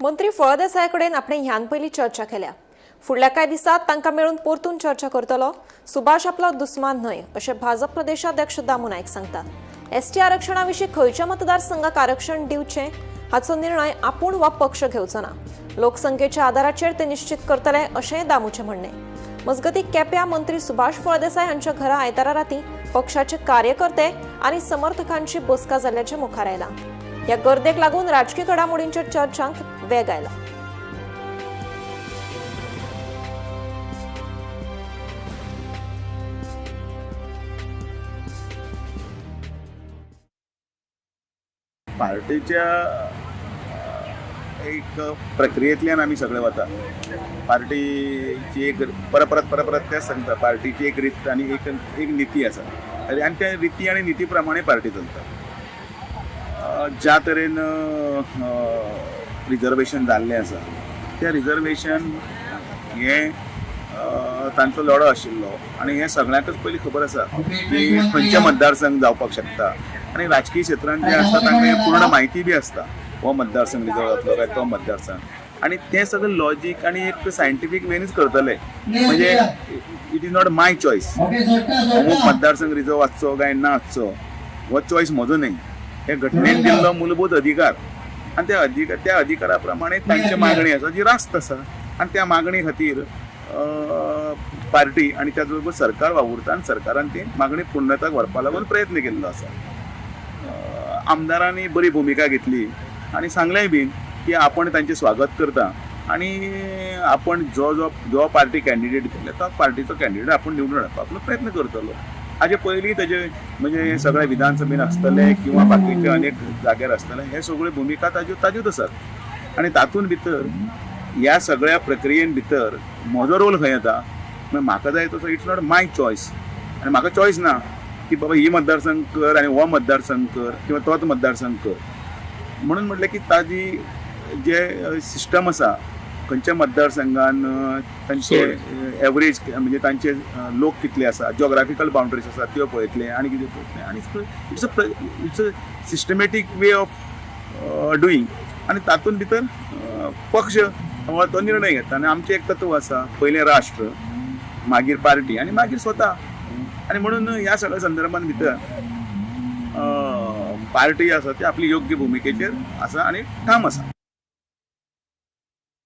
मंत्री फळदेसाया कडेन आपणे ह्यान पयलीं चर्चा केल्या. फुडल्या कांय दिसांत तांकां मेळून परतून चर्चा करतलो. सुभाष आपलो दुस्मान न्हय अशें भाजप प्रदेशाध्यक्ष दामू नायक सांगतात. एसटी आरक्षणा विशीं खंयच्या मतदारसंघाक आरक्षण दिवचें हाचो निर्णय आपूण वा पक्ष घेवचो ना. लोकसंख्येच्या आदाराचेर ते निश्चित करतले अशेंय दामूचें म्हणणें. मजगतीं, केप्यां मंत्री सुभाष फळदेसाय हांच्या घरा आयतारा राती पक्षाचे कार्यकर्ते आनी समर्थकांची बसका जाल्ल्याचें मुखार आयलां. ह्या गर्देक लागून राजकी घडामोडींच्या चर्चांक वेग आयला. पार्टीच्या एक प्रक्रियेंतल्यान आमी सगळे वता. पार्टीची एक परत परत परत परत तेंच सांगता, पार्टीची एक रीत आनी एक एक निती आसा आनी त्या रिती आनी निती प्रमाणे पार्टी चलता. ज्या तरेन रिजर्वेशन जाल्लें आसा, तें रिजर्वेशन हें तांचो लढो आशिल्लो आनी हें सगळ्यांकच पयलीं खबर आसा की खंयचे मतदारसंघ जावपाक शकता आनी राजकीय क्षेत्रांत जे आसता तांकां हें पूर्ण म्हायती बी आसता, हो मतदारसंघ रिजर्व जातलो काय तो मतदारसंघ, आनी तें सगळें लॉजीक आनी एक सायंटिफीक वेनूच करतले. म्हणजे it is not my choice. अमूक मतदारसंघ रिजर्व आसचो काय ना आसचो हो चॉयस म्हजो न्हय. हे घटनेन दिल्लो मूलभूत अधिकार आनी त्या अधिकार त्या अधिकारा प्रमाणे तांची मागणी आसा जी रास्त आसा आनी त्या मागणी खातीर पार्टी आनी त्याच बरोबर सरकार वावुरता आनी सरकारान ती मागणी पूर्णताक व्हरपा लागून प्रयत्न केल्लो आसा. आमदारांनी बरी भुमिका घेतली आनी सांगलेंय बीन की आपण तांचें स्वागत करता आनी आपण जो जो जो पार्टी कॅन्डिडेट दितले तो पार्टीचो कॅन्डिडेट आपण निवडून हाडपाक आपलो प्रयत्न करतलो. हाजे पयलीं तेजे म्हणजे सगळे विधानसभेन आसतले किंवा बाकीचे अनेक जाग्यार आसतले, हे सगळ्यो भुमिका ताज्यो ताज्योच आसात आनी तातूंत भितर ह्या सगळ्या प्रक्रियेन भितर म्हजो रोल खंय येता? म्हळ्यार म्हाका जाय तसो it's not my choice आनी म्हाका चॉयस ना की बाबा ही मतदारसंघ कर आनी हो मतदारसंघ कर किंवा तोच मतदारसंघ कर. म्हणून म्हटलें की ताजी जे सिस्टम आसा, खंयच्या मतदारसंघान तांचे एवरेज म्हणजे तांचे लोक कितले आसा, जॉग्राफिकल बाउंड्रीज आसा त्यो पळयतले आनी कितें पळयतले आनी it's a systematic way of doing आनी तातूंत भितर पक्ष हो तो निर्णय घेता आनी आमचें एक तत्व आसा, पयलें राष्ट्र, मागीर पार्टी आनी मागीर स्वता. आनी म्हणून ह्या सगळ्या संदर्भान भितर पार्टी आसा ती आपली योग्य भुमिकेचेर आसा आनी ठाम आसा.